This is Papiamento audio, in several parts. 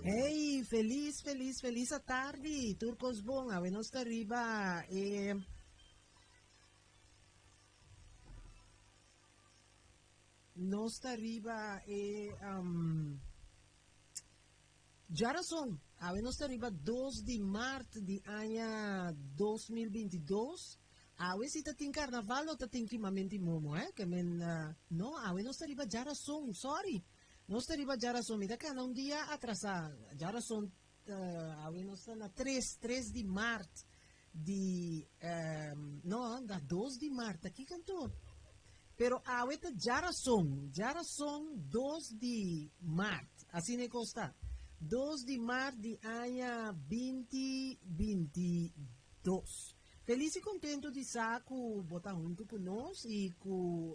Hey, felis, felis, felis atardi. Tur kos bon. Awe nos ta riba e nos ta riba e um, djarason. Awe nos ta riba 2 di maart di aña 2022. Awe si ta tin carnaval o ta tin kimamenti momo, eh? Ke men, no, awe nos ta riba djarason, sorry. Nos ta riba djarason, mi ta kana un dia atrasá. Djarason, awe nos ta na tres, tres di maart di, no, na dos di maart, ta kiko anto? Pero awe ta djarason, djarason dos di maart, asina e kos ta. Dos di maart di aña binti binti dos. Felis i kontentu di sa ku bo ta huntu ku nos i ku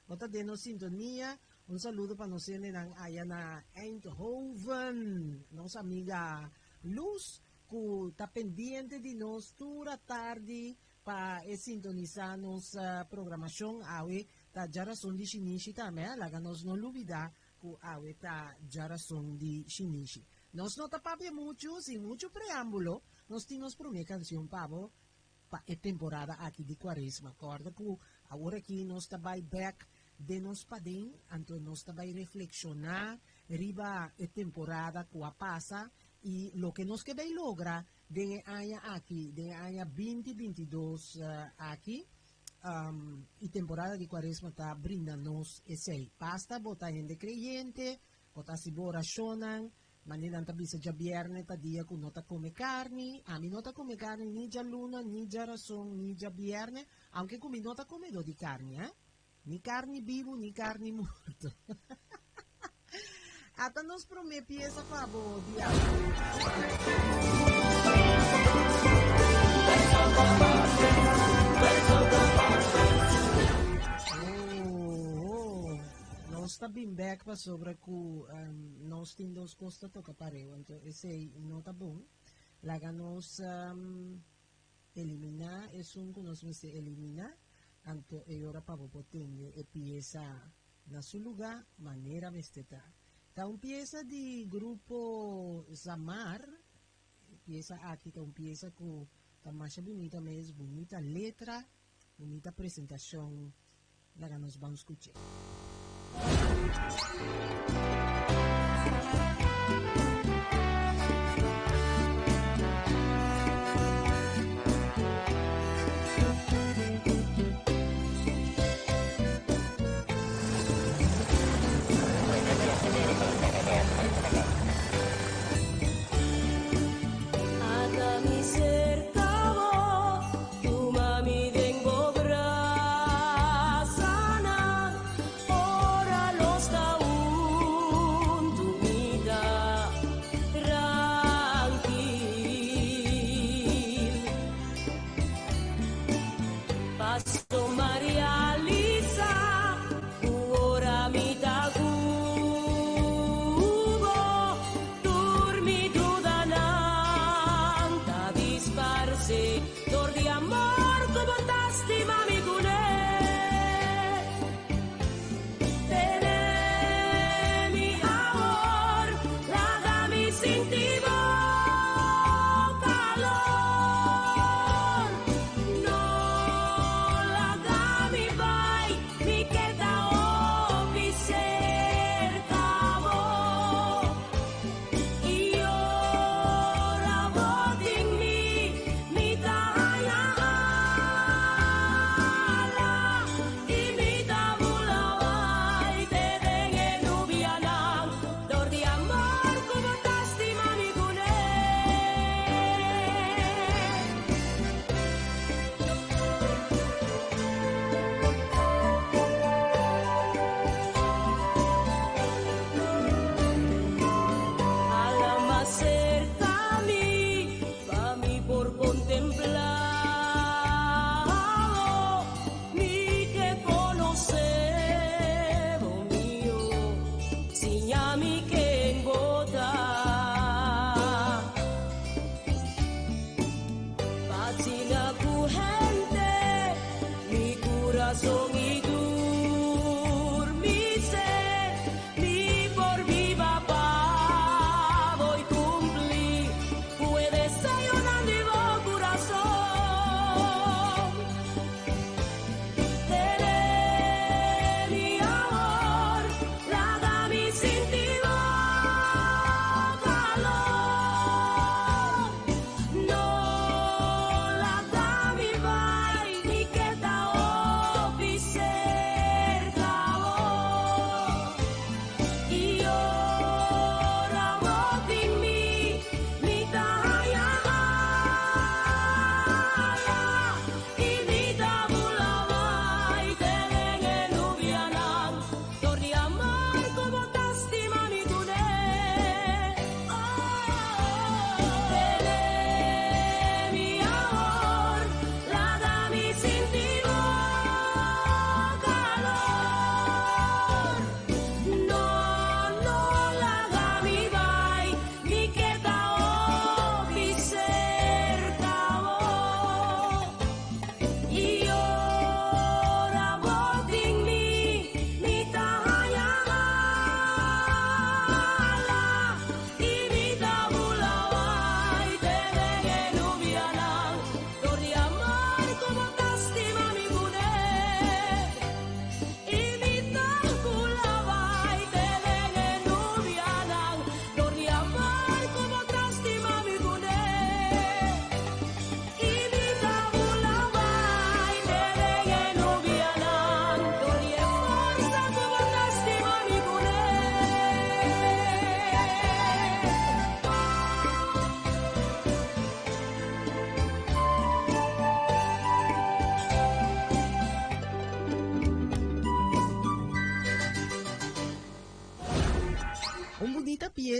bo ta den nos sintonia. Un saludo pa nos hendenan aya na Eindhoven, nos amiga Luz ku ta pendiente di nos tur atardi pa e sintonisá nos programashon. Awe ta djarason di shinishi tambe, laga nos no lubidá ku awe ta djarason di shinishi. Nos no ta papia muchu, sin muchu preámbulo, nos tin nos promé kanshon pa bo pa e temporada aki di Kuaresma. Kòrda ku awor aki nos ta bai bèk den nos paden, anto nos ta bai reflekshoná riba e temporada ku a pasa i loke nos ke bai logra den e aña aki, den e aña binti bintidos aki. I temporada di Kuaresma ta brinda nos esei. Basta bo ta hende kreyente, Bo ta hasi bo orashonnan. Manera nan ta bisa djabièrnè ta dia ku no ta kome karni. Ami no ta kome karni ni djaluna, ni djarason, ni djabièrnè, aunke ku mi no ta komedó di karni, eh. Ni karni bibu, ni karni morto. Ata nos promé piesa pa bo di awe. Oh, oh. Nos ta bin bek pasobra ku nos tin dos kos ta toka pareu, anto esei no ta bon. Laga nos eliminá esun ku nos mester eliminá, anto e ora pa bo por tende e piesa na su lugá manera mester ta. Ta un piesa di grupo Zamar, e piesa aki ta un piesa ku ta masha bunita mes, bunita letra. Bunita presentacion laga nos ban scuche.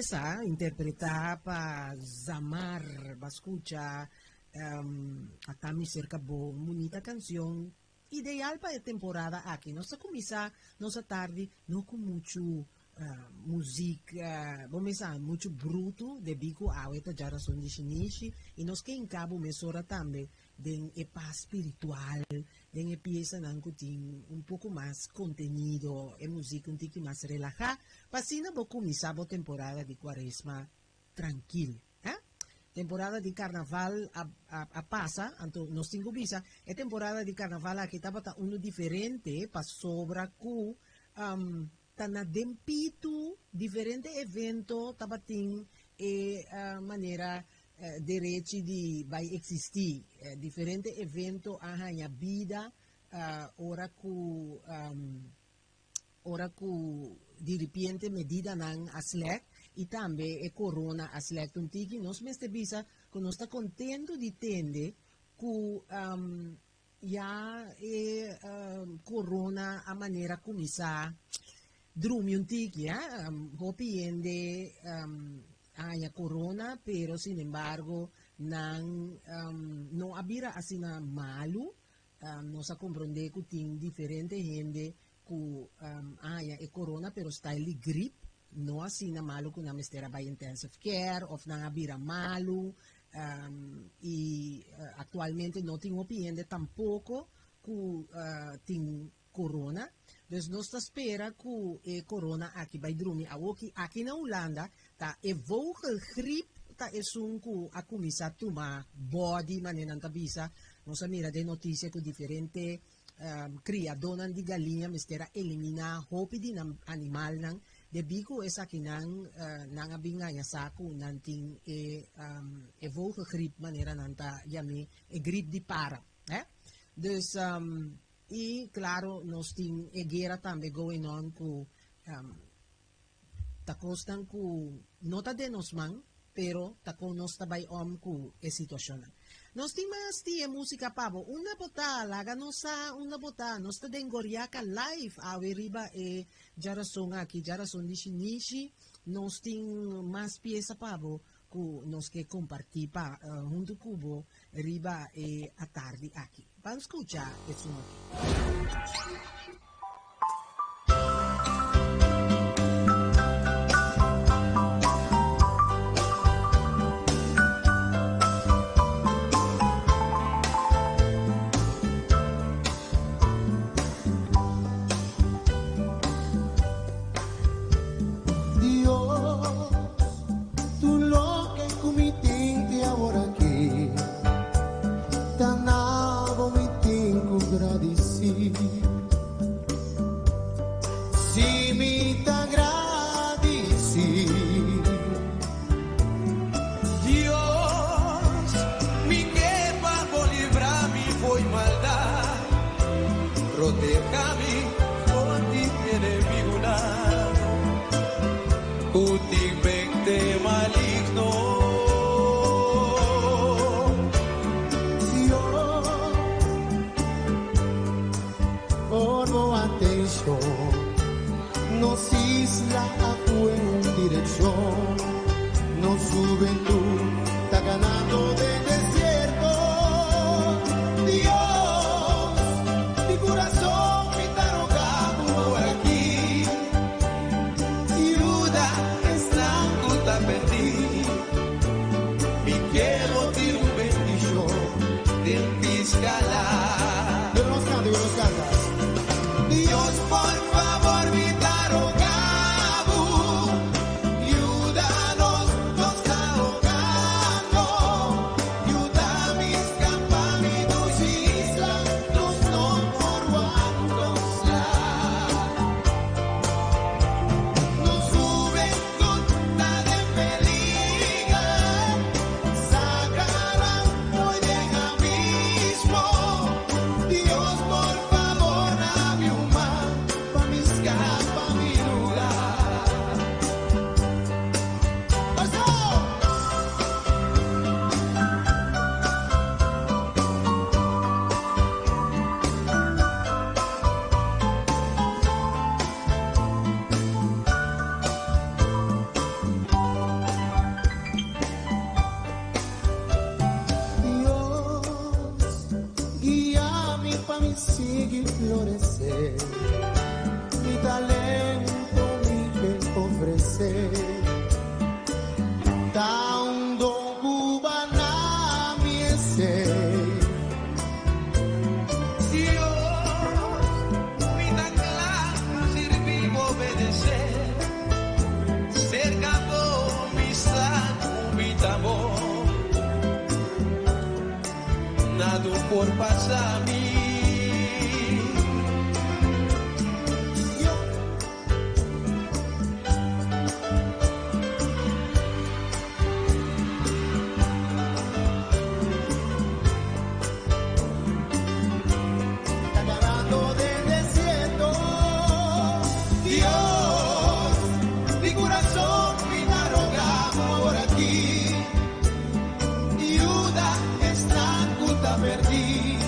piesa interpretá pa Zamar. Bo a skucha Ata Mi Serka Bo, un bunita kanshon ideal pa e temporada aki. Nos ta kuminsá nos atardi no ku muchu muzik, bo mesa muchu brutu debí ku awe ta djarason di shinishi i nos ke hinká bo mesora tambe den e pas spiritual, den e piesanan ku tin un poko mas kontenido, e muzik un tiki mas relahá, pa asina bo kuminsá bo temporada di kuaresma trankil. Hè? Temporada di karnaval a a pasa, anto nos tin ku bisa, e temporada di karnaval aki tabata unu diferente pasobra ku ta na den pitu diferente evento tabatin e manera derechi di bai eksistí. Diferente evento a haña bida ora ku ora ku diripiente medidanan a slèk i tambe e korona a slèk un tiki. Nos mester bisa ku nos ta kontentu di tende ku ya e korona a manera kuminsá drumi un tiki. Hopi hende a haña korona pero sinembargo nan no a bira asina malu. Nos a komprondé ku tin diferente hende ku a haña e korona pero style di grip, no asina malu ku nan mester a bai intensive care òf nan a bira malu. I aktualmente no tin hopi hende tampoko ku tin korona. Dus nos ta spera ku e korona aki bai drumi awoki. Aki na Hulanda ta e vogelgriep ta esun ku a kuminsá tuma bòdi, manera nan ta bisa. Nos a mira den notisia ku diferente kriadónan di galiña mester a eliminá hopi di nan animalnan debí ku esakinan nan a bin haña sa ku nan tin e e vogelgriep, manera nan ta yam'é, e grip di para. Dus i klaro nos tin e guera tambe going on ku ta kosnan ku no ta den nos man, pero ta kon nos ta bai om ku e situashonnan. Nos tin mas di e músika pa bo. Unda bo ta? Laga nos sa unda bo ta. Nos ta den Goriaka Live awe riba e djarason aki, djarason di shinishi. Nos tin mas piesa pa bo ku nos ke kompartí pa huntu ku bo riba e atardi aki. Ban skucha esun aki. Dios, tur loke ku mi tin te awor aki, ta na bo mi tin ku gradisí. Si mi ta gradisí. Dios, mi ke pa bo libra mi fo'i maldat, proteha mi for di enemigunan ku tin mente maligno. Dios, por bo atenshon, nos isla a kue un direkshon, nos hubentud ta ganando den desierto. Dios, di kurason mi ta roga bo ora aki, Yuda esnan ku ta perdí. Mi ke bo tin un bendishon den piskala. Dios nos kanta, Dios nos kanta. Dios, por fabor mi ta roga bo, yuda nos, nos ta roga por pasa mi. Caminando den desierto, Dios, mi corazón mi ta roga por aki. Yuda esnan ku ta pèrdí.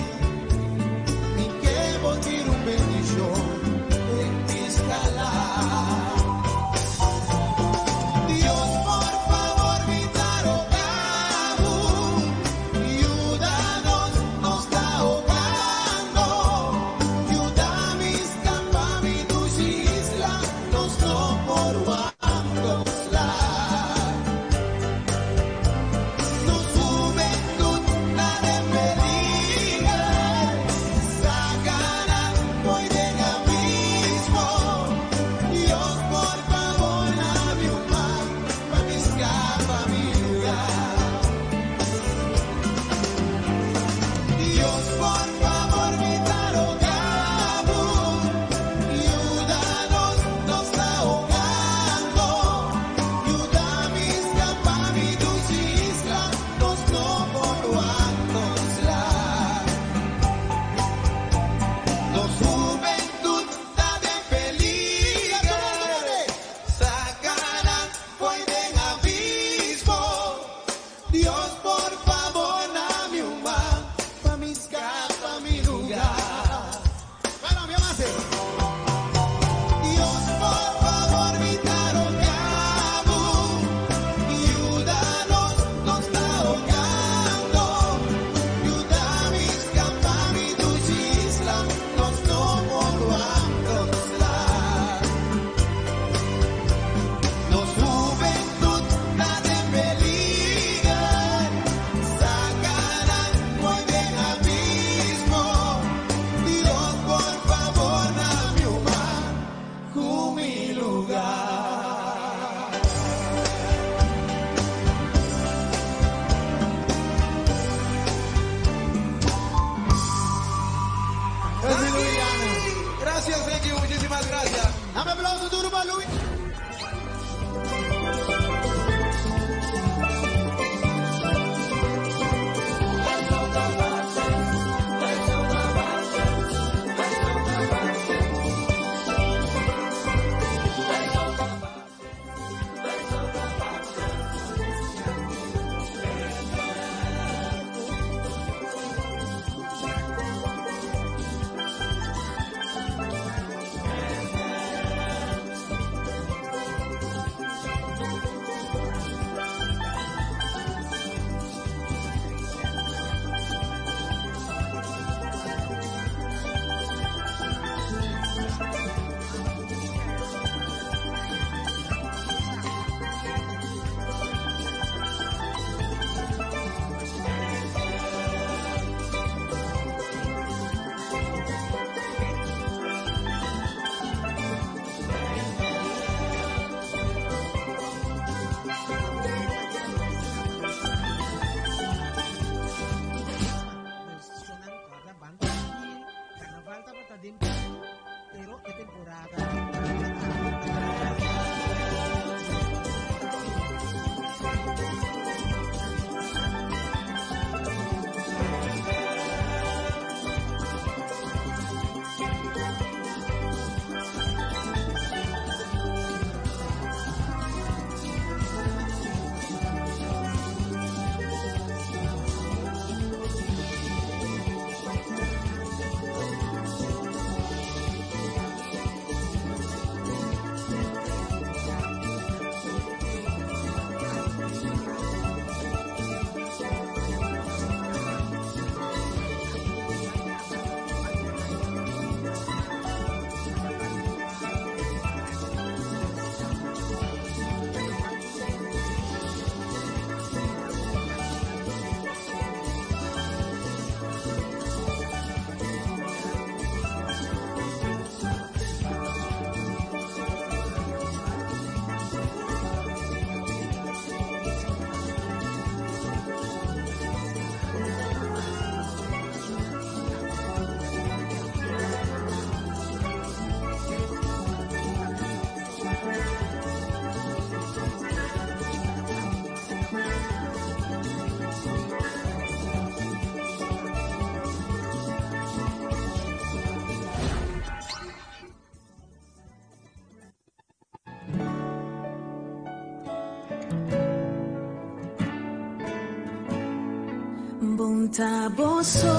Bunta boso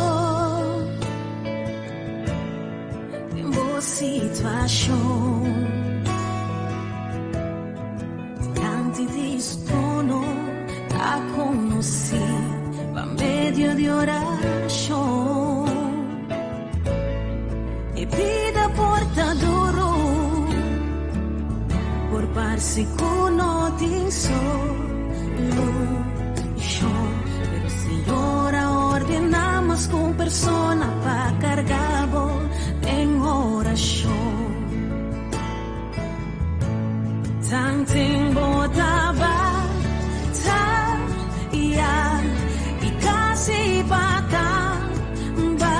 den bo situashon Dilanti di su trono ta konosí pa medio di orashon E bida por ta duru por parse ku no tin solushon Pero Señor a ordená mas ku un persona pa karga bo den orashon Tanten bo ta bataya i kasi pa tambaya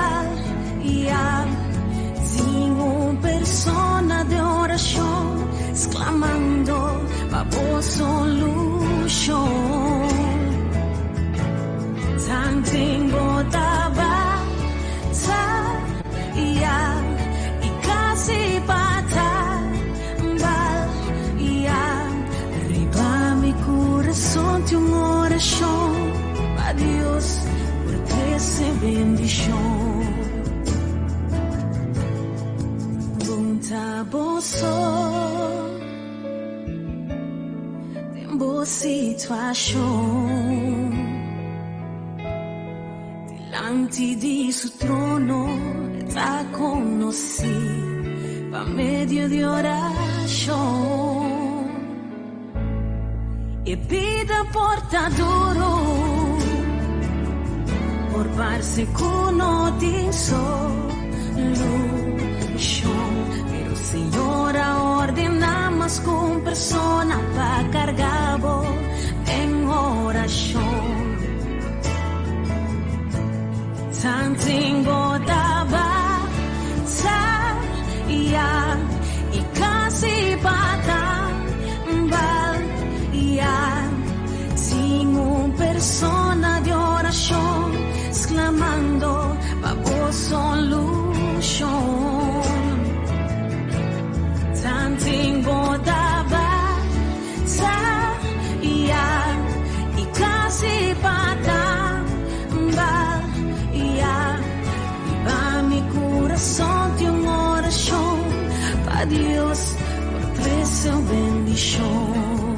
Tin un persona den orashon sklamando pa bo solushon Tanten bo ta bataya i kasi pa tambaya Riba mi kurason tin un orashon pa Dios por trese bendishon Bunta boso den bo situashon Dilanti di su trono ta konosí pa medio di orashon E bida por ta duru por parse ku no tin solushon Pero Señor a ordená mas ku un persona pa karga bo den orashon Tanten bo ta bataya i kasi pa tambaya Tin un persona di orashon sklamando pa bo solushon Tanten bo ta bataya i kasi pa tambaya Riba mi kurason tin un orashon pa Dios por trese bendishon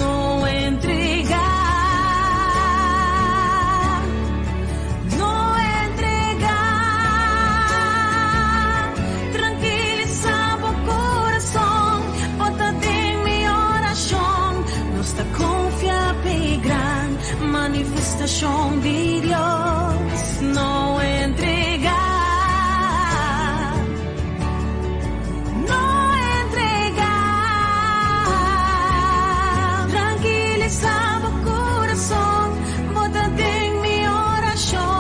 No entregá No entregá Trankilisá bo kurason Bo ta den mi orashon Nos ta konfia p'e gran manifestashon di Dios No entregá No entregá Trankilisá bo kurason Bo ta den mi orashon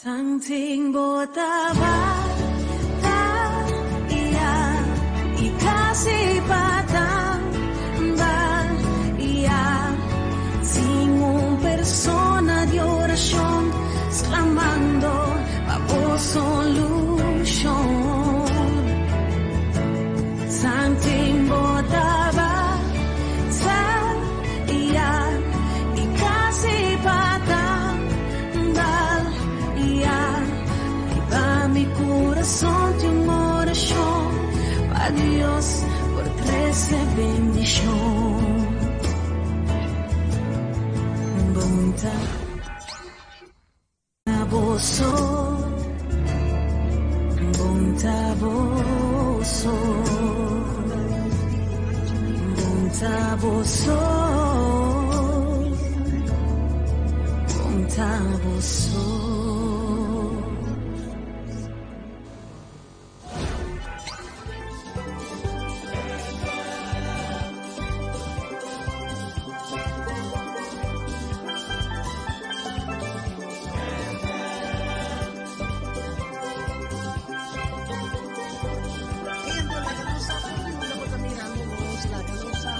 Tanten bo ta bataya i kasi pa tambaya Tin un persona di orashon sklamando pa bo solushon Tanten bo ta bataya i kasi pa tambaya Riba mi kurason tin un orashon pa Dios por trese bendishon Bunta boso Bunta boso Bunta boso Bunta boso Endo, laga nos sa for di unda bo ta mirando nos, laga nos sa.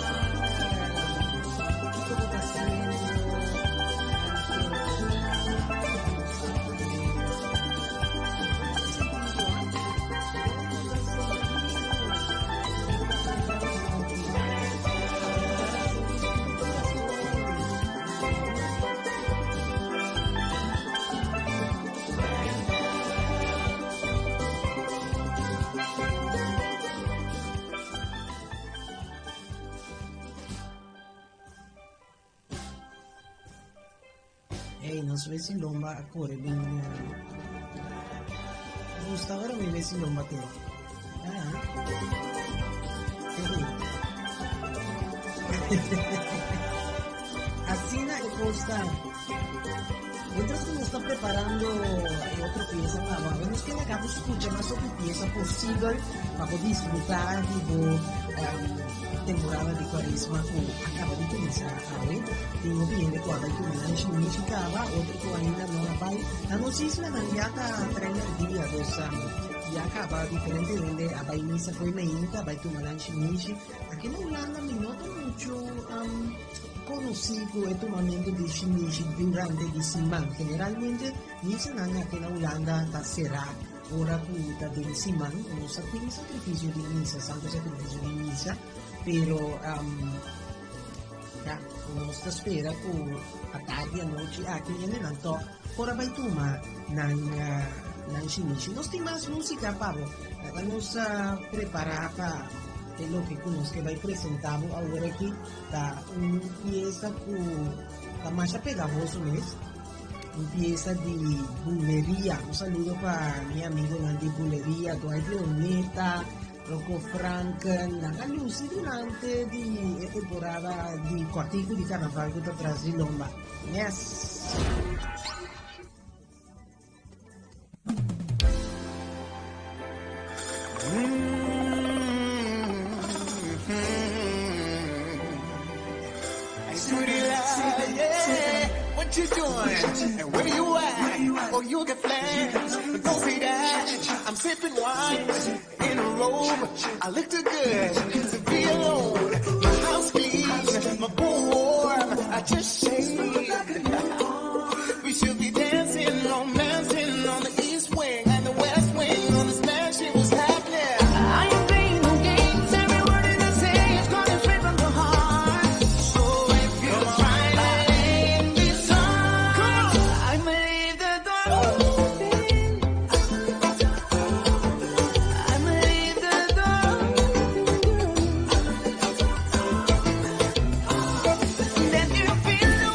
Ey, nos mes sin lomba a kore bin gusta ora mi mes sin lomba te. Ah. Asina e kosta. Mientras ku nos ta preparando e otro pieza pa bo, nos ke laga bo skucha mas hopi pieza posibel pa bo disfruta di bo temporada di Cuaresma ku a kaba di kuminsá awe. Tin hopi hende ku a bai tuma nan shinishi kaba, otro ku ainda no a bai. Na nos islanan ya ta trener dia, dus ya kaba diferente hende a bai misa fo'i meinta, a bai tuma nan shinishi. Aki na Hulanda mi no ta muchu konosí ku e tumamentu di shinishi durante di siman. Generalmente misanan aki na Hulanda ta será ora ku ta den siman. Nos ta tin sakrifisio di misa, santu sakrifisio di misa, pero ya, nos ta spera ku atardi anochi aki hendenan tòg por a bai tuma nan nan shinishi. Nos tin mas músika pa bo. Laga nos prepará pa e loke ku nos ke bai presentá bo awor aki. Ta un piesa ku ta masha pegahoso mes. Un piesa di buleria. Un saludo pa mi amigonan di buleria, Dwight Leoneta, Rocco Franken. Nan a lusi durante di e temporada di kòrtiku di karnaval ku ta tras di lomba. Yes! What you doing? And where you at? Oh, you got plans. Don't say that. I'm sipping wine in a robe. I look too good to be alone. My house clean, my pool warm. I just shaved. We should be dancing, romancing on the east wing and the west wing. On the smash, it was happening. I ain't playing no games. Every word that I say is coming straight from the heart. So if you're trying to end this song, I'ma leave the door open. I'ma leave the door open, girl. That you feel the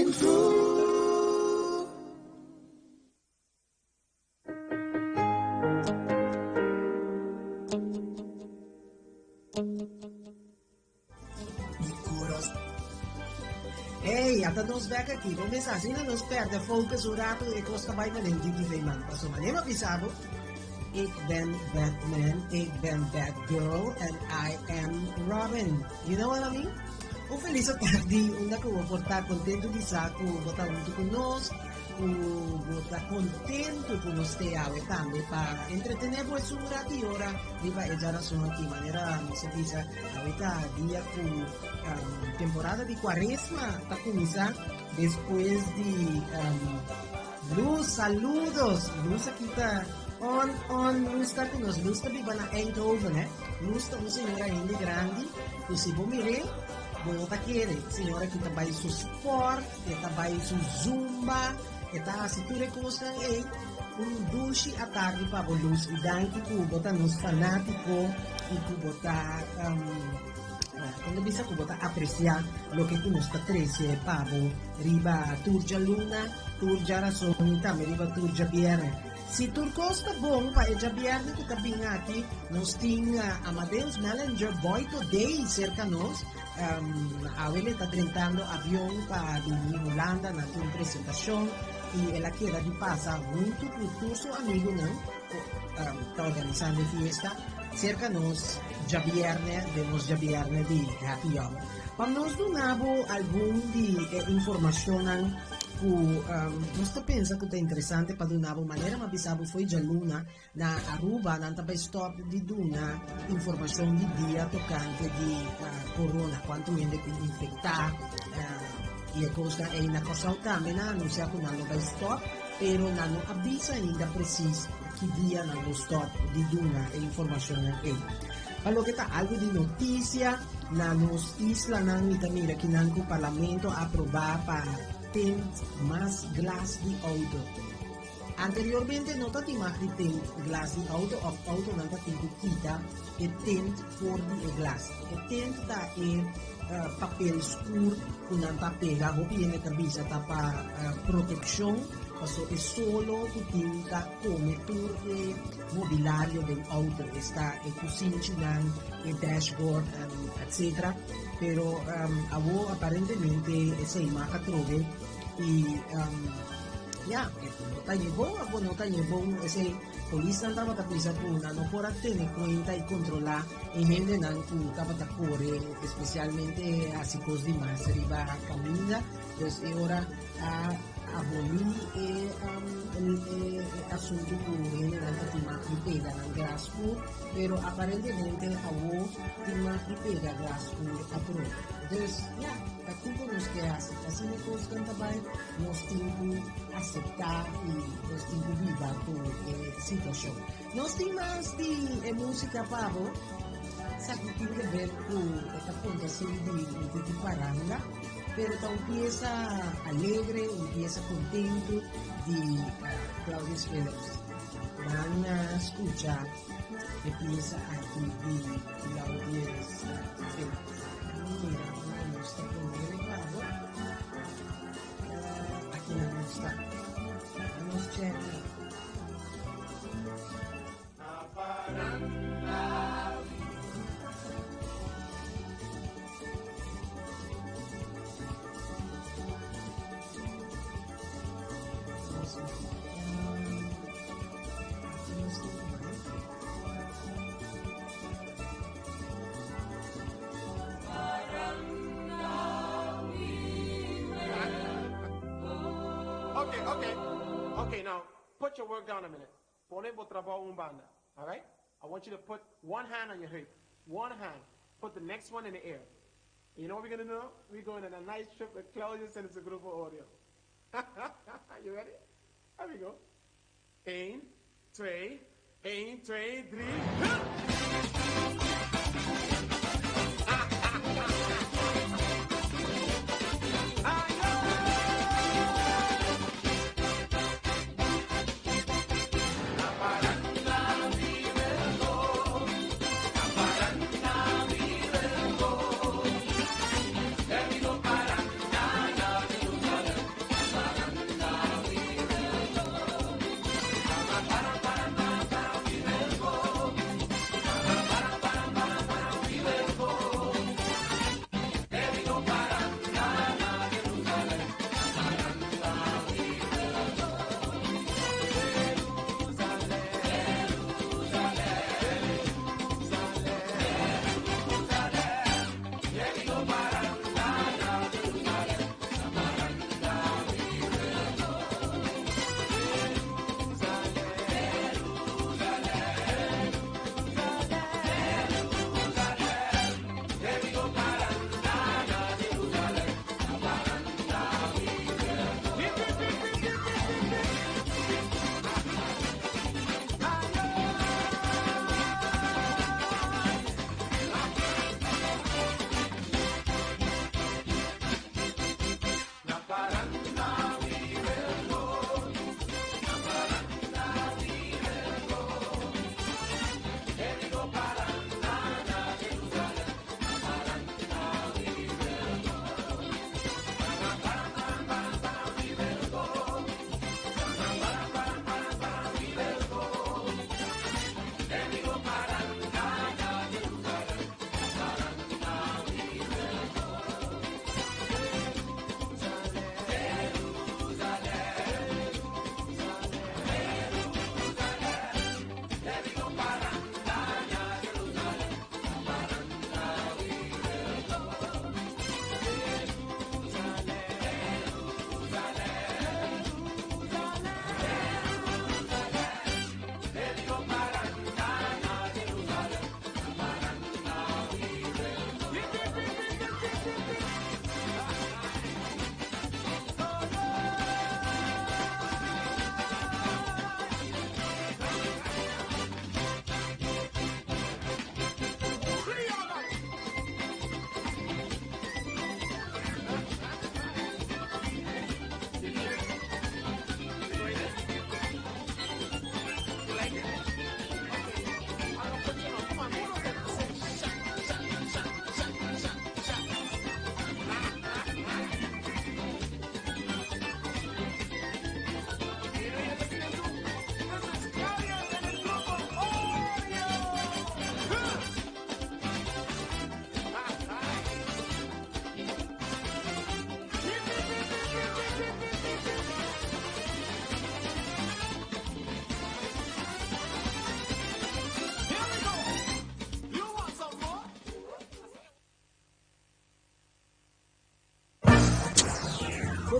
Came through. Hey, ata nos bek aki. Bo mesa asina nos perde focus un rato e kos ta bai manen diki vei man. Paso manen a bisa bo, ik ben Batman, ik ben Batgirl and I am Robin. You know what I mean? Un felis atardi unda ku bo por ta kontentu di sa ku bo ta huntu ku nos, ku bo ta kontentu ku nos te awe tambe pa entretené bo esun rato i ora riba e djarason aki. Manera nos a bisa, awe ta dia ku temporada di Kuaresma ta kuminsá despues di Luz, saludos! Luz aki ta on on, Luz ta ku nos. Luz ta biba na Eindhoven, hè. Luz ta un señora hende grandi ku si bo mir'é, bo no ta kere. Señora aki ta bai su sport, e ta bai su zumba, e ta hasi tur e kosnan ei. Un dushi atardi pa bo, Luz, i danki ku bo ta nos fanátiko i ku bo ta Kon ta bisa ku bo ta apresiá loke ku nos ta trese pa bo riba tur djaluna, tur djarason i tambe riba tur djabièrnè. Si tur kos ta bon pa e djabièrnè ku ta bin aki, nos tin Amadeus Mellinger Boito Day serka nos. Awe el e ta drentando avion pa bini Hulanda na tin presentashon i el a keda di pasa huntu ku tur su amigunan ku ta organisando e fiesta. Serka nos djabièrnè den nos djabièrnè di Happy Hour. Pa nos duna bo algun di e informashonnan ku nos ta pensa ku ta interesante pa duna bo, manera mi a bisa bo fo'i djaluna na Aruba nan ta bai stòp di duna informashon di dia tokante di corona, kuantu hende ku infektá i e kosnan ei. Na Kòrsou tambe nan a anunsiá ku nan lo bai stòp, pero nan no a bisa ainda presis ki dia nan lo stòp di duna e informashonnan ei. Pa loke ta algu di notisia na nos islanan mi ta mira kinan ku Parlamento a aprobá pa tint mas glas di outo. Anteriormente no ta tin mag di tint glas di outo òf outonan ta tin ku kita e tint for di e glas. E tint ta e papel skur ku nan ta pega, hopi hende ta bisa ta pa protekshon paso e solo ku tin ta kome tur e mobilario den outo, esta e kusinchinan, e dashboard, etcetera. Pero awo aparentemente esei mag atrobe i ya, no ta ñe bon of no ta ñe bon esei. Polisnan tabata bisa ku nan no por a tene kuenta i kontrolá e hendenan ku tabata kore, espesialmente hasi kos di mas riba kaminda. Dus e ora a abolí e e asuntu ku hendenan ta tin mag di pega nan gras pur, pero aparentemente awo tin mag di pega gras pur atrobe. Dus ya, ta kiko nos ke hasi? Asina e kosnan ta bai, nos tin ku aseptá i nos tin ku biba ku e situashon. Nos tin mas di e músika pa bo. Esaki tin ke ber ku e ta konta si di un tiki paranda, pero ta un piesa alegre, un piesa kontentu di Claudius Philips. Ban skucha e piesa aki di Claudius Philips. Mira unda nos ta pone pa bo. Aki nan nos ta. Nos check. Okay, okay. Okay, now put your work down a minute. Pone bo trabou un banda. All right? I want you to put one hand on your hip. One hand. Put the next one in the air. And you know what we're going to do? We're going on a nice trip with Claudius and his Grupo Audio. You ready? Here we go. 1, 2, 1, 2, 3.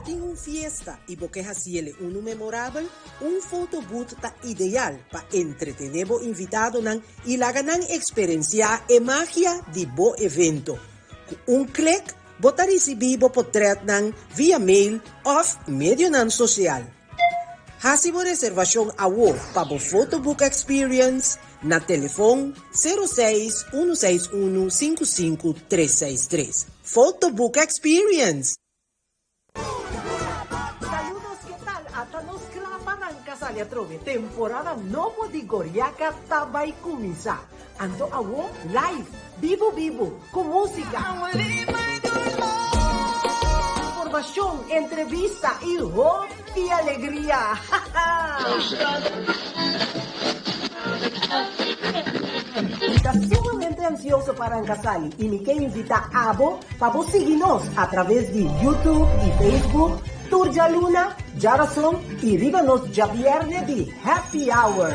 tin un fiesta i bo ke hasiele unu memorabel, un photobooth ta ideal pa entretené bo invitadonan i laga nan eksperensiá e magia di bo evento. Ku un klik bo ta risibí bo potrètnan via mail òf medionan sosial. Hasi bo reservashon awor pa bo photobook experience na telefon 06 161 55 363. Photobook Experience! Saludos ke tal? Ata nos kla pa ranka sali atrobe. Temporada nobo di Goriaka ta bai kuminsá. Anto awo live, bibu bibu, ku músika, informashon, entrevista i hopi alegria! Mi ta sumamente ansioso pa ranka sali i mi ke invitá abo pa bo sigui nos atraves di YouTube i Facebook tur djaluna, djarason i riba nos djabièrnè di Happy Hour.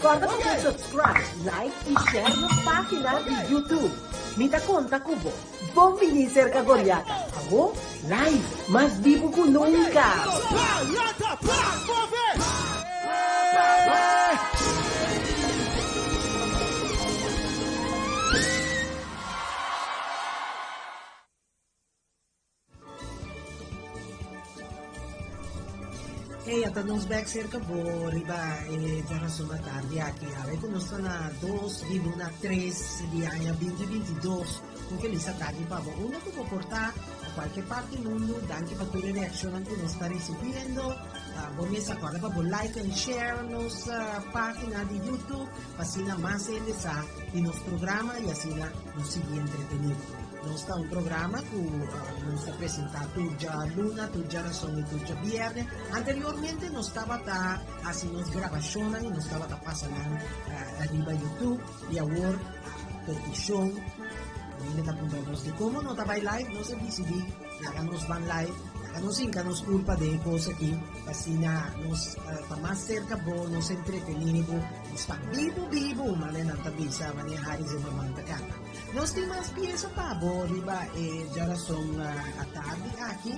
Kòrda pa bo subscribe, like i share nos página di YouTube. Mi ta konta ku bo. Bon bini serka Goriaka. Awo, live, mas bibu ku nunka! Hey, ata nos bek cerca bo riba e djarason atardi aki. Awe ku nos ta na 2 di luna 3 di aña 2022. Un felis atardi pa bo. Unda ku bo por ta, na kualke parti mundu, danki pa tur e reakshonnan ku nos ta risibiendo. Bo mes akorda pa bo like en share nos pagina di YouTube pa asina mas hende sa di nos programa i asina nos sigui entreteni. Nos ta un programa ku nos ta presentá tur djaluna, tur djarason i tur djabièrnè. Anteriormente nos tabata hasi nos grabashonnan i nos tabata pasa nan riba YouTube i awor petishon hende ta puntra nos dikomo no ta bai live, nos a disidí laga nos ban live, laga nos hinka nos kurpa den e kos aki pa asina nos ta mas serka bo, nos entretení bo, nos ta bibu bibu manera nan ta bisa, manera Harry Zimmerman ta kanta. Nos tin mas piesa pa bo riba e djarason atardi aki.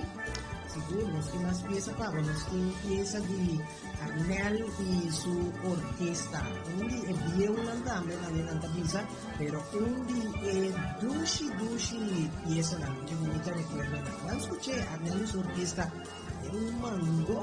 Sigur, nos tin mas piesa pa bo. Nos tin piesa di Arnel i su orkesta. Un di e bieunan tambe, manera nan ta bisa, pero un di e dushi dushi piesanan ku bunita rekuerdonan. Ban skuch'é, Arnel i su orkesta, Manera un mango.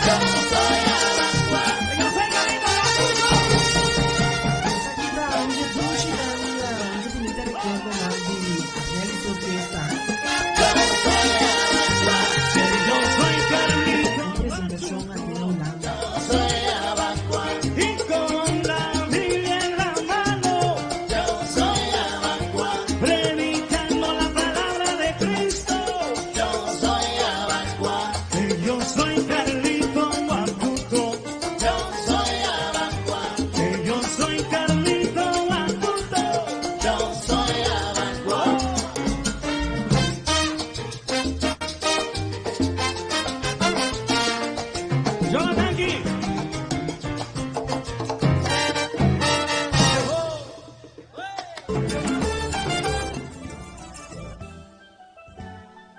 Esaki ta un dje dushinan, un dje bunita rekuerdonan di Arnel i su orkesta. Un presentashon aki na Hulanda.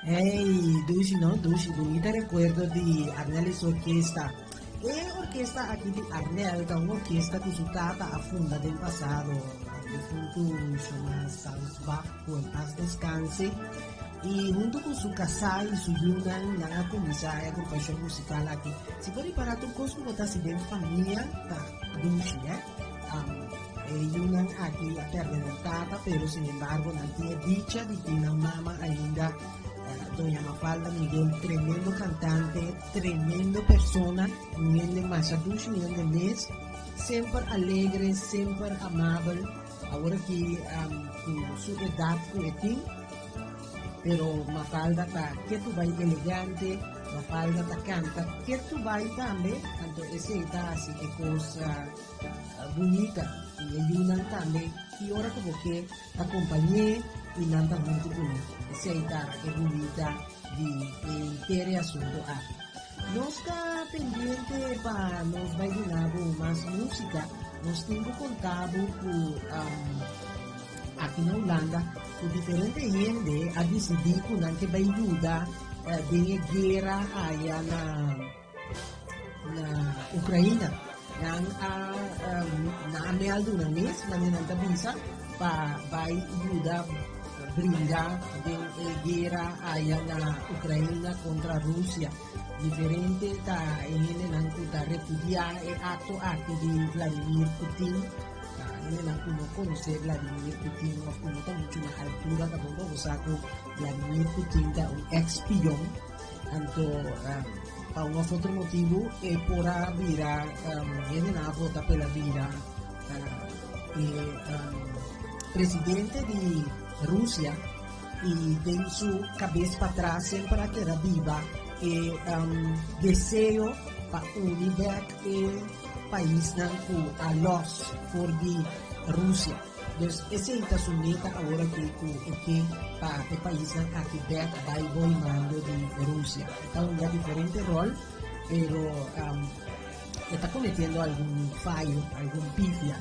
Hey, dushi no, dushi, bunita recuerdo di Arnel y su orquesta. E orquesta aki di Arnel ta un orquesta cu su tata a funda den pasado, difunto Shoma Salzbach, cu en paz descanse. Y hunto cu su casá y su yunan, nan a cuminsa e agrupacion musical aki. Si bo ripara tur cos cu bo ta haci den famia ta dushi, eh? E yunan aki a perde nan tata, pero sin embargo nan tin e dicha di tin nan mama ainda, Doña Mafalda Miguel, tremendo cantante, tremendo persona, un hende masha dushi, un hende mes, semper alegre, semper amabel, awor aki cu su edad cu e tin, pero Mafalda ta ketu bai elegante, Mafalda ta canta ketu bai tambe, anto esey ta haci e cos bunita y e yunan tambe ki ora cu bo ke ta compañe y nan ta hunto cu mi. Esey ta e bunita di e henter e asunto aki. Nos ta pendiente pa nos bay duna bo mas musica. Nos tin cu conta bo cu aki na Hulanda cu diferente hende a dicidi cu nan ke bay yuda den e guera aya na na Ukraina. Nan a nan a meldu nan mes, manera nan ta bisa, pa bai yuda bringa den e guera aya na Ukraina kontra Rusia. Diferente ta e hendenan ku ta repudiá e akto aki di Vladimir Putin. Ta hendenan ku no konosé Vladimir Putin òf ku no ta muchu na altura ta bon pa bo sa ku Vladimir Putin ta un eks spion. Anto pa un of otro motibu e por a bira hendenan a vota p'el a bira e presidente di Rusia i den su kabes patras semper a keda biba e deseo pa uni bek e paisnan ku a los for di Rusia. Dus esei ta su meta awor aki ku e ke pa e paisnan aki bek bai bou mando di Rusia. E ta hunga diferente rol, pero e ta kometiendo algun fayo, algun pifia.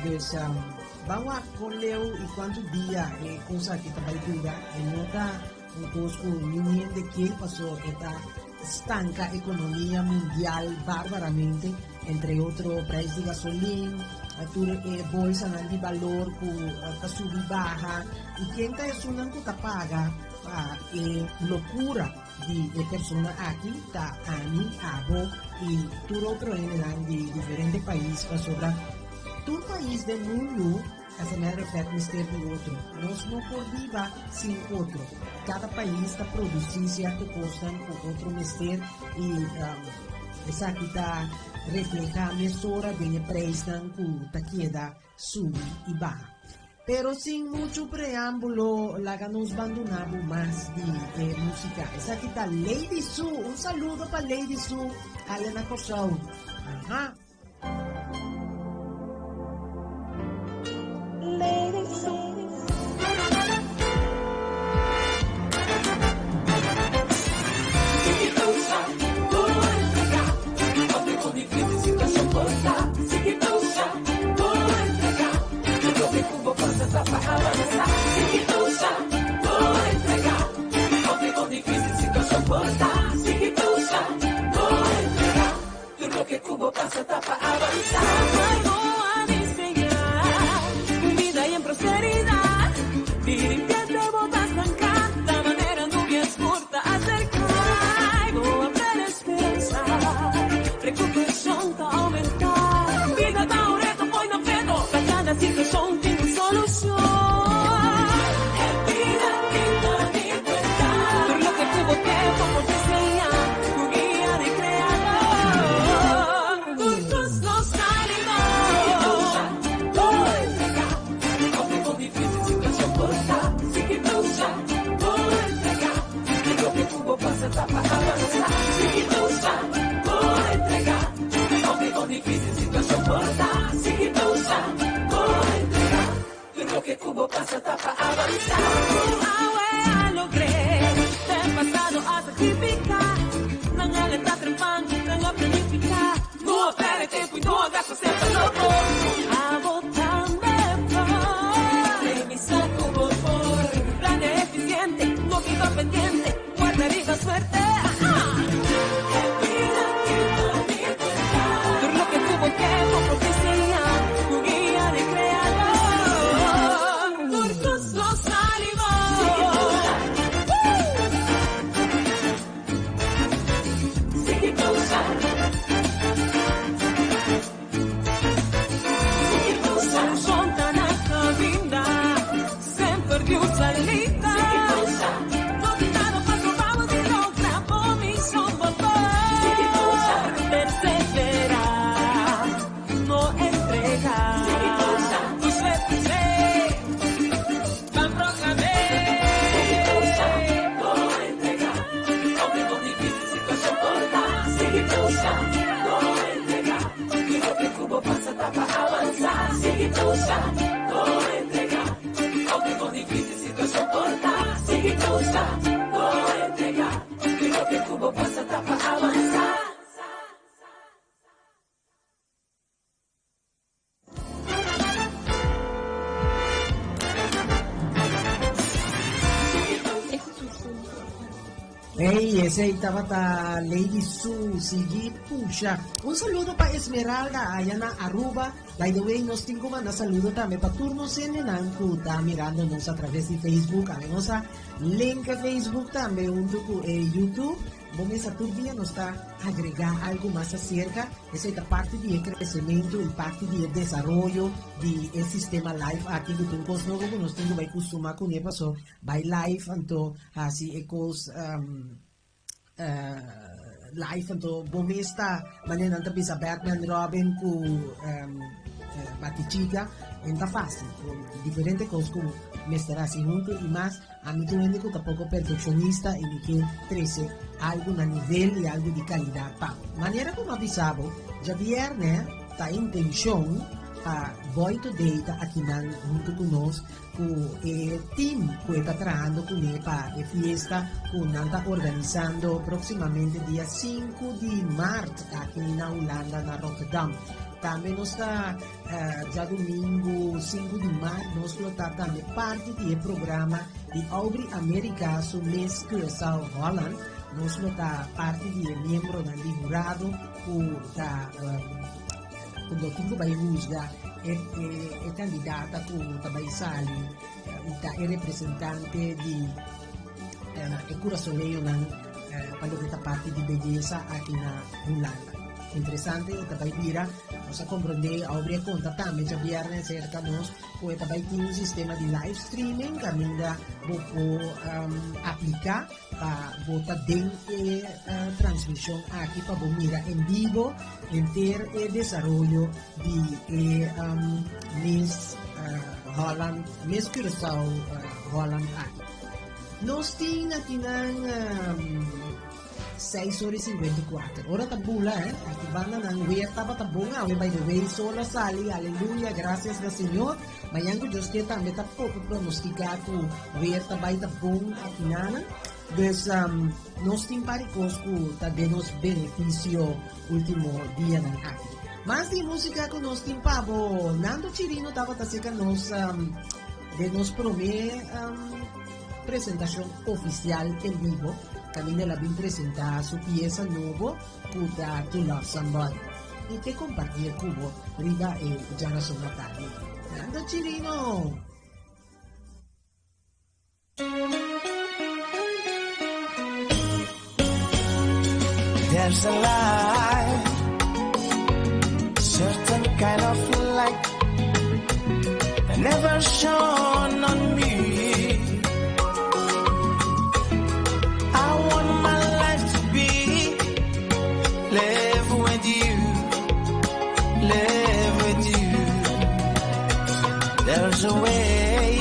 Dus ban wak kon leu i kuantu dia e kos aki ta bai dura. E no ta un kos ku niun hende ke paso e ta stanka ekonomia mundial barbaramente, entre otro prijs di gasolin, tur e bolsanan di balor ku ta subi baha i ken ta esunnan ku ta paga pa e lokura di e persona aki ta ami, abo i tur otro hendenan di diferente pais pasobra tur pais den mundu. As a matter of fact mester di otro. Nos no por biba sin otro. Cada pais ta produci cierto cosnan cu otro mester y esaki ta refleha mesora den e prijsnan cu ta keda subi y baha. Pero sin mucho preambulo laga nos bandona bo mas di e musica. Esaki ta Lady Sue. Un saludo pa Lady Sue aya na Corsou. Aha. Hey, esei tabata Lady Sue, sigui pusha. Un saludo pa Esmeralda aya na Aruba. By the way, nos tin ku manda saludo tambe pa tur nos hendenan ku ta mirando nos a traves di Facebook. Awe nos a link e Facebook tambe huntu ku e YouTube. Bo mesa tur dia nos ta agregá algu mas aserka. Esei ta parti di e kresementu i parti di e desaroyo di e sistema live aki ku ta un kos nobo ku nos tin ku bai kustumá kuné paso bai live anto hasi e kos live anto bo mes ta manera nan ta bisa Batman Robin ku Batichica en ta fácil diferente kos ku mester hasi huntu i mas. Ami ta un hende ku ta poko perfekshonista i mi ke trese algu na nivel i algu di kalidat pa bo. Manera ku mi a bisa bo, djabièrnè ta e intenshon pa Boy Today ta akinan huntu ku nos ku e tim ku e ta trahando kuné pa e fiesta ku nan ta organisando próksimamente dia sinku di mart aki na Hulanda na Rotterdam. Tambe nos ta Djadumingu sinku di mart nos lo ta tambe parti di e programa di Aubrey America su Miss Curaçao Holland. Nos lo ta parti di e miembronan di hurado ku ta ku lo tin ku bai huzga e e kandidata ku ta bai sali i ta e representante di e kurasoleñonan pa loke ta parti di beyesa aki na Hulanda. Interesante e ta bai bira. Nos a komprondé, Aubrey a konta tambe djabièrnè serka nos ku e ta bai tin un sistema di live streaming kaminda bo por apliká pa bo ta den e transmishon aki pa bo mira en bibo henter e desaroyo di e Miss Holland, Miss Curaçao Holland aki. Nos tin akinan. Seis ora i 54. Ora ta bula, eh. Aki banda nan weer tabata bon awe, by the way, sol a sali, aleluya, gracias na Señor. Mañan ku Dios ke tambe ta poco pronostica ku weer ta bai ta bon aki nanan. Dus um, nos tin par di kos ku ta den nos beneficio ultimo dianan aki. Mas di música ku nos tin pa bo. Nando Chirino tabata cerca nos um, den nos prome um, Presentashon ofisial en bibo kaminda el a bin presentá su piesa nobo ku ta To Love Somebody i ke kompartié ku bo riba e djarason atardi. Nando Chirino! There's a light, certain kind of light that never shone on me. I want my life to be live with you, live with you. There's a way.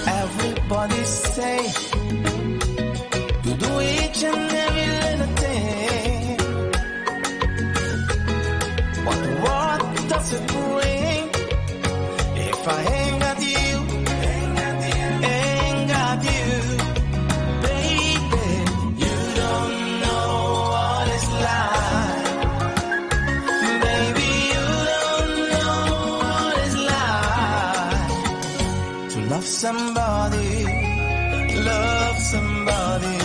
Everybody say to do each and every little thing. But what does it bring if I ain't got you? Ain't got you, baby. You don't know what it's like. Baby, you don't know what it's like to love somebody, love somebody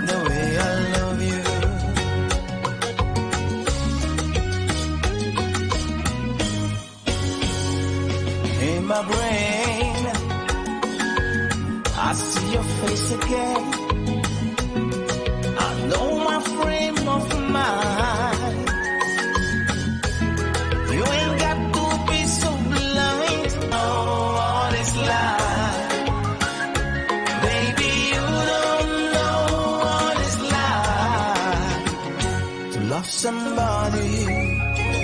the way I love you. In my brain, I see your face again. I know my love somebody,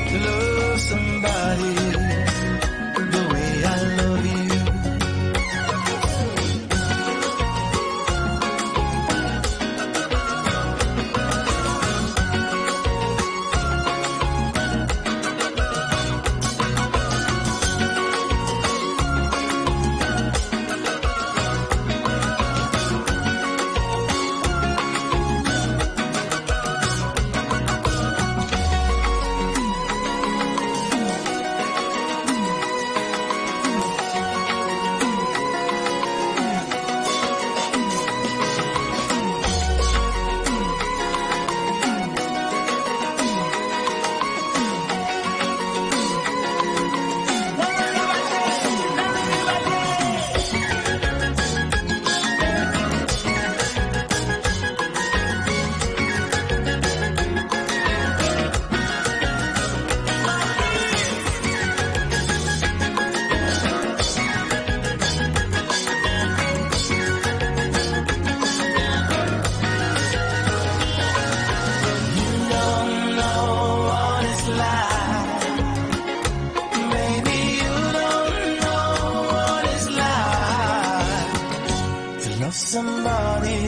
to love somebody the way I love you. You don't know what it's like. Baby, you don't know what it's like to love somebody,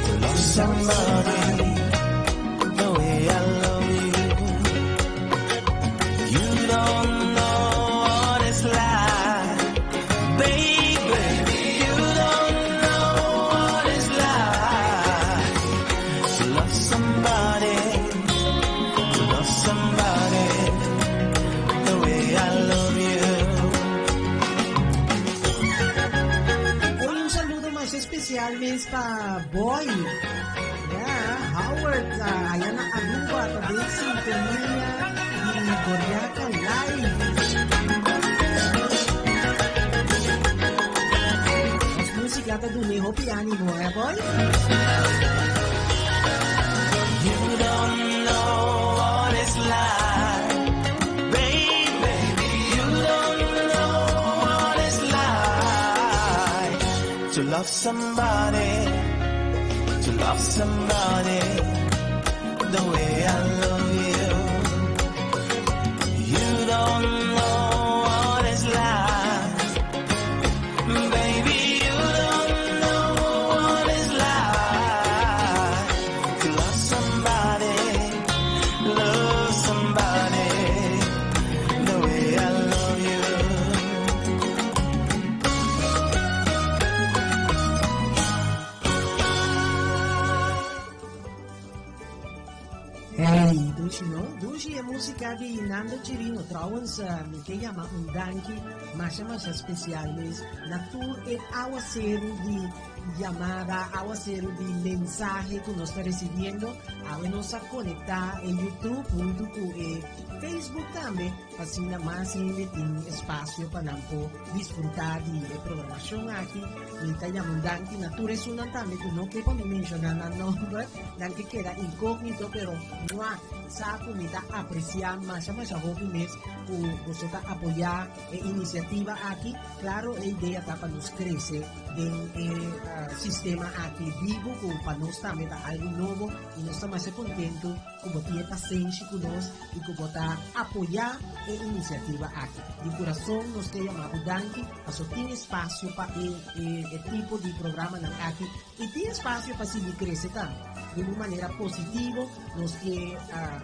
to love somebody the way I love you. You don't know what it's like, baby. You don't know what it's like to love somebody, to love somebody the way I love you. Un saludo mas espesial mes pa Boy. Yeah, Howard, aya na Aruba, ta den sintonia di Goriaka Live. Nos músika ta dun'é hopi ánimo, eh, Boy? You don't know what it's like, baby. You don't know what it's like to love somebody, to love somebody the way I love you. You don't know what it's like, baby. You don't know what it's like to love somebody, love somebody the way I love you. Hey, dushi no? Dushi e músika di Nando Chirino. Trouwens, mi ke yama un danki masha masha spesial mes na tur e awaseru di yamada, awaseru di mensahe ku nos ta resibiendo. Awe nos a konektá e YouTube huntu ku e Facebook tambe, pa asina mas hende tin espasio pa nan por disfrutá di e programashon aki. Mi ta yama un danki na tur esunnan tambe ku no ke pa mi menshoná nan nòmber, nan ke keda inkógnito, pero mua sa ku mi ta apresiá masha masha hopi mes ku boso ta apoyá e inisiativa aki. Klaro e idea ta pa nos krese den e sistema aki bibu ku pa nos tambe ta algu nobo i nos ta masha kontentu ku bo tin e pasenshi ku nos i ku bo ta apoyá e inisiativa aki. Di kurason nos ke yama bo danki paso tin espasio pa e e tipo di programanan aki i tin espasio pa sigui krese tambe. Di un manera positivo nos ke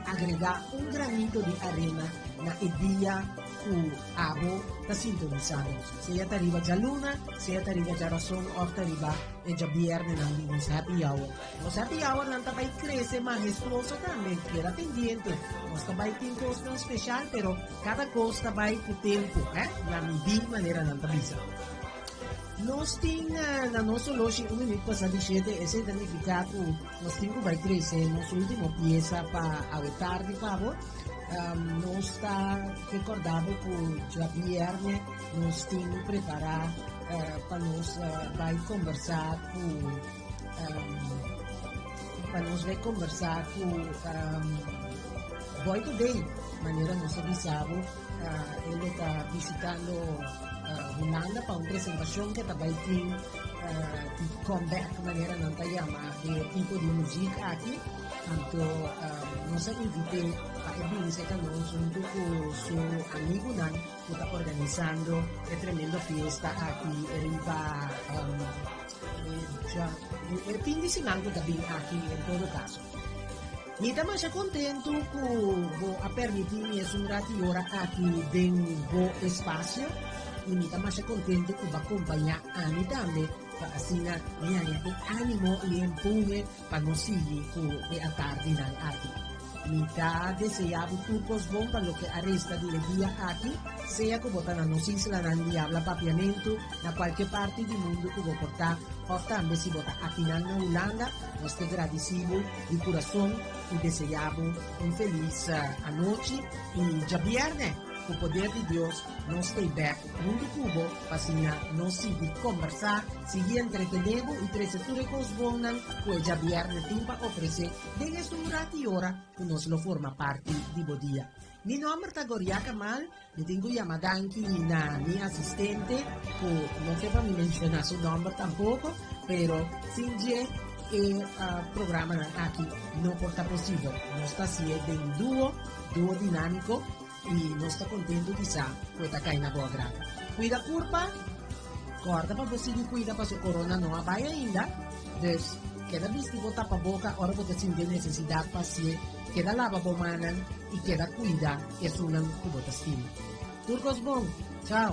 agregá un granito di arena na e dia ku abo ta sintonisá nos. Sea ta riba djaluna, sea ta riba djarason òf ta riba e djabièrnenan di nos happy hour. Nos happy hournan ta bai krese mahestuoso tambe, keda pendiente. Nos ta bai tin kosnan speshal, pero kada kos ta bai ku tempu, eh, na midí manera nan ta bisa. Nos tin na nos oloshi un minuut pasa di shete, esei ta nifiká ku nos tin ku bai trese nos último piesa pa awe tardi pa bo. Nos ta rekordá bo ku djabièrnè nos tin prepará pa nos bai kombersá ku pa nos bai kombersá ku Boy Today, manera nos a bisa bo, e lo ta bishitando. Hulanda pa un presentashon ku ta bai tin di comeback manera nan ta yama e tipo di muziek aki. Anto nos a invit'é pa e bini serka nos huntu ku su amigunan ku ta organisando e tremendo fiesta aki riba e fin di siman ku ta bin aki en todo kaso. Mi ta masha kontentu ku bo a permití mi esun rati ora aki den bo espasio i mi ta masha kontentu ku bo a kompañá ami tambe pa asina mi haña e ánimo i e empuhe pa nos sigui ku e atardinan aki. Mi ta deseá bo tur kos bon pa loke a resta di e dia aki, sea ku bo ta na nos islanan di habla papiamentu, na kualke parti di mundu ku bo por ta, òf tambe si bo ta akinan na Hulanda, nos te gradisí bo di kurason i deseá bo un felis anochi i djabièrnè ku poder di Dios nos stay bèk huntu ku bo pa asina nos sigui kombersá, sigui entretené bo i trese tur e kos bonnan ku e djabièrnè tin pa ofresé Den esun rat i ora ku nos lo forma parti di bo dia. Mi nòmber ta Goria Kamal, mi tin ku yama danki na mi asistente ku no ke pa mi menshoná su nòmber tampoko, pero sin dje e programanan aki no por ta posibel. Nos ta hasié den duo, duo dinámiko, i nos ta kontentu di sa ku e ta kai na bo agrado. Kuida kurpa, kòrda pa bo sigui kuida paso korona no a bai ainda, dus keda bisti bo tapaboka ora bo ta sinti e nesesidat pa hasié, keda laba bo mannan i keda kuida esunnan ku bo ta stima. Tur kos bon! Chao!